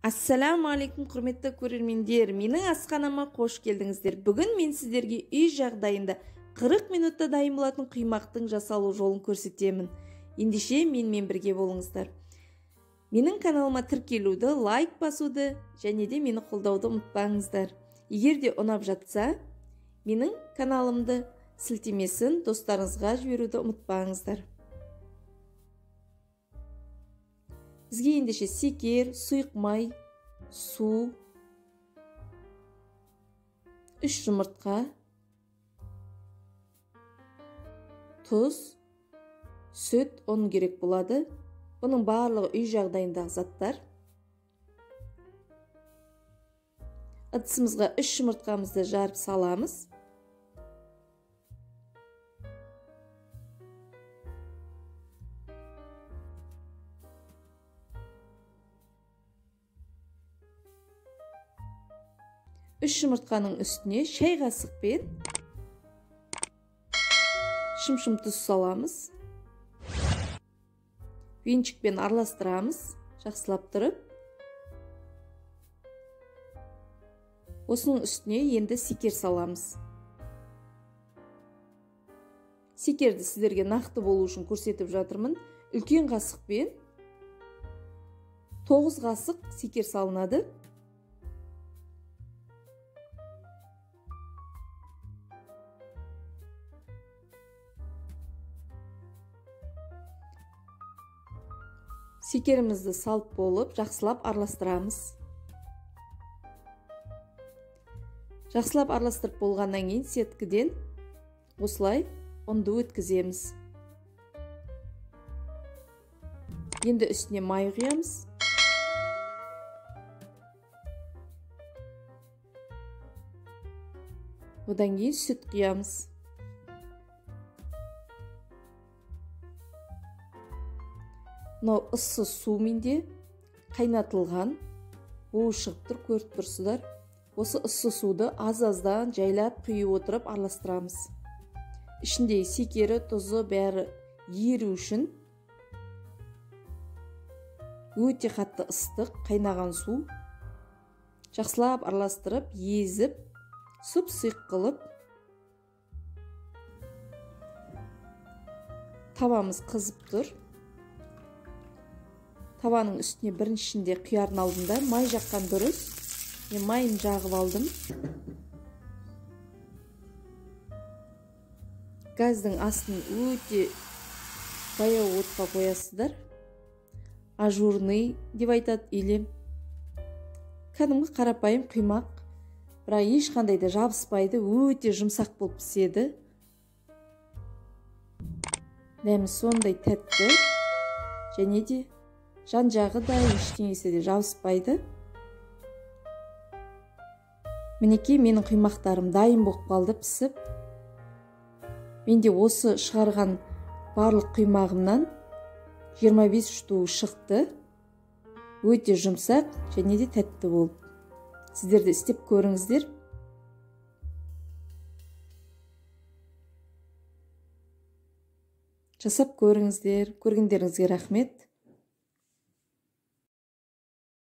Ассаламу алейкум, құрметті көрермендер, менің асханама қош келдіңіздер. Бүгін мен сіздерге үй жағдайында 40 минутта дайын болатын құймақтың жасалу жолын көрсетемін. Ендеше менімен бірге болыңыздар. Менің каналыма тіркелуді, лайк басуды және де мені қолдауды ұмытпаңыздар. Егер де ұнап жатса, менің каналымды сілтемесін достарыңызға жіберуді ұмытпаңыздар. Бізге ендеше секер, сұйық май, су, 3 жұмыртқа, тұз, сүт, ұн керек болады. Бұның барлығы үй жағдайындағы заттар. Ыдысымызға 3 жұмыртқамызды жарып саламыз. Үш жұмыртқаның үстіне шай қасықпен шымшым тұз саламыз. Венчикпен араластырамыз, жақсылап тұрып. Осының үстіне енді секер саламыз. Секерді сіздерге нақты болу үшін көрсетіп жатырмын. Үлкен қасықпен 9 қасық секер салынады. Секерімізді салып болып, жақсылап араластырамыз. Жақсылап араластырып болғаннан кейін сеткіден осылай ұнды өткіземіз. Енді үстіне май құямыз. Одан кейін сүт құямыз. Мынау ыссы су менде қайнатылған, буы шығып тұр, көріп тұрсыздар. Осы ыссы суды аз-аздан жайлап құйып отырып араластырамыз. Ішіндегі секері, тұзы бәрі еру үшін өте қатты ыстық қайнаған су. Жақсылап араластырып, езіп, сұп-сұйық қылып табамыз қызып тұр. Табаның үстіне біріншінде құярдың алдында май жаққан дұрыс. Мен майын жағып алдым. Газдың астын өте баяу отқа қоясыздар. Ажурный деп айтады, или кәдімгі қарапайым құймақ, бірақ ешқандай да жабыспайды, өте жұмсақ болып піседі. Дәмі сондай тәтті, және де жан-жағы да ештеңесі де жабыспайды. Мінекей менің құймақтарым дайын болып қалды пісіп. Менде осы шығарған барлық құймағымнан 25 штук шықты. Өте жұмсақ және де тәтті болып. Сіздер де істеп көріңіздер. Жасап көріңіздер. Көргендеріңізге рахмет.